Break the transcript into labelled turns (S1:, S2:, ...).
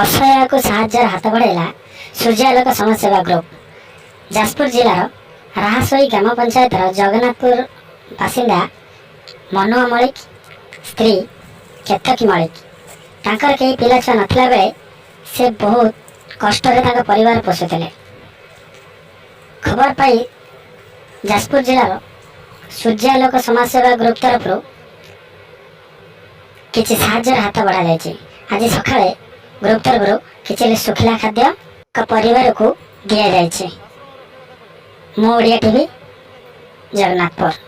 S1: ଅସହାୟକୁ ସାହାଯ୍ୟର ହାତ ବଢ଼ାଇଲା ସୂର୍ଯ୍ୟାଲୋକ ସମାଜସେବା ଗ୍ରୁପ। ଯାଜପୁର ଜିଲ୍ଲାର ରାହାସୋଇ ଗ୍ରାମ ପଞ୍ଚାୟତର ଜଗନ୍ନାଥପୁର ବାସିନ୍ଦା ମନୁଆ ମଳିକ, ସ୍ତ୍ରୀ କେତକୀ ମଳିକ। ତାଙ୍କର କେହି ପିଲା ଛୁଆ ନଥିଲା ବେଳେ ସେ ବହୁତ କଷ୍ଟରେ ତାଙ୍କ ପରିବାର ପୋଷୁଥିଲେ। ଖବର ପାଇ ଯାଜପୁର ଜିଲ୍ଲାର ସୂର୍ଯ୍ୟାଲୋକ ସମାଜସେବା ଗ୍ରୁପ ତରଫରୁ କିଛି ସାହାଯ୍ୟର ହାତ ବଢ଼ାଯାଇଛି। ଆଜି ସକାଳେ ଗ୍ରୁପ ତରଫରୁ କିଛି ଶୁଖିଲା ଖାଦ୍ୟ ଏକ ପରିବାରକୁ ଦିଆଯାଇଛି। ମୋ ଓଡ଼ିଆ ଟିଭି, ଜଗନ୍ନାଥପୁର।